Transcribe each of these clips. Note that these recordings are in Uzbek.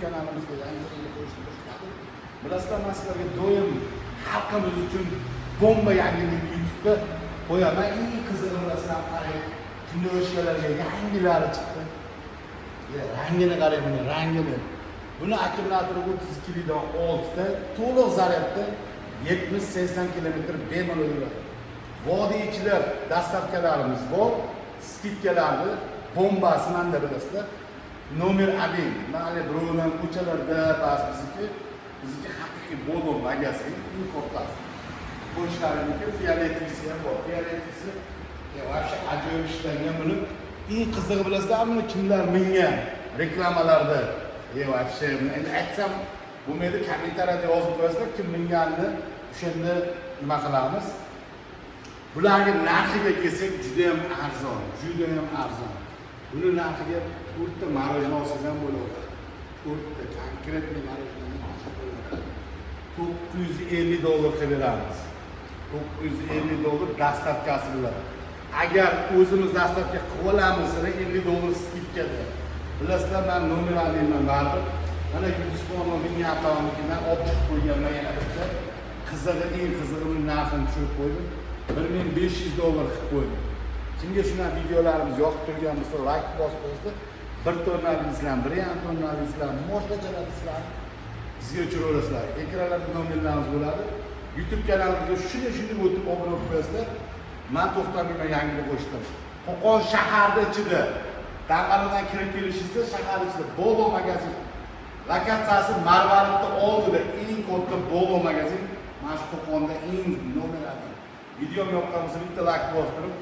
Kanalimizga yangi qo'yishni boshladik. Bilasizlar, man sizlarga doim xalqimiz uchun bomba yangilikni YouTube'da qo'yaman. Eng qizig'i, bilasizlar, qarang, kimyoshkalarga yangilari chiqdi. Ya, rangini qarang, buni rangini. Buni akkumulyatori 32 likdan 6 ta, to'liq zaryadda 70-80 kilometr bemalol yuradi. Vodiy ichida доставка larimiz bor, скидка larni bombasi manda, bilasizlar. Номер один. Man hali birovdan ko'chalarda bas, bizniki haqiqiy Bolo magazin, eng kattasi. Qo'shiqlariniki фиолетовый si ham bor. Фиолетовый si вообще ajoyib ishlangan buni. Eng qizig'i, bilasizlar, buni kimlar mingan reklamalarda? Вообще endi aytsam bo'lmaydi, kommentariyada yozib qo'yasizlar kim minganini, o'shanda nima qilamiz. Bularni narxiga kelsak, juda ham arzon, juda ham arzon. Buni narxiga to'rtta мороженое olsangiz ham bo'laveradi. To'rtta конкретный мороженое olsangiz bo'laveradi. $950 qilib beramiz. $950 доставка si bilan. Agar o'zimiz доставка qilib olamiz, $50 скидка da. Bilasizlar, man номер olmayman baribir. Mana Yulduzxon mingan avtomobildan olib chiqib qo'yganman yana bitta. Qizig'i, eng qizig'i, buni narxini tushirib qo'ydim. $1500 qilib qo'ydim. Kimga shunaqa videolarimiz yoqib turgan bo'lsa, layk bosib qo'yasizlar. 1 tonnalik deysizlar, 1,5 tonnalik deysizlar, moshinachalar deysizlar, bizga uchiraverasizlar. Ekranlarda nomerlarimiz bo'ladi. YouTube kanalimizga shunday shunday o'tib obuna bo'lib qo'yasizlar. Man to'xtamayman yangilik qo'shdim. Qo'qon shaharda ichida Dang'aradan kirib kelishingizda shahar ichida Bolo magazin lokatsiyasi, Marvaridni oldida eng katta Bolo magazin mana shu Qo'qonda eng номер один. Videom yoqqan bo'lsa, bitta layk bostirib,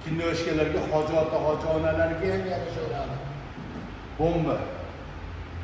kinyoshkalarga, hoji ota, hoji onalarga ham yarashaveradi. Bomba.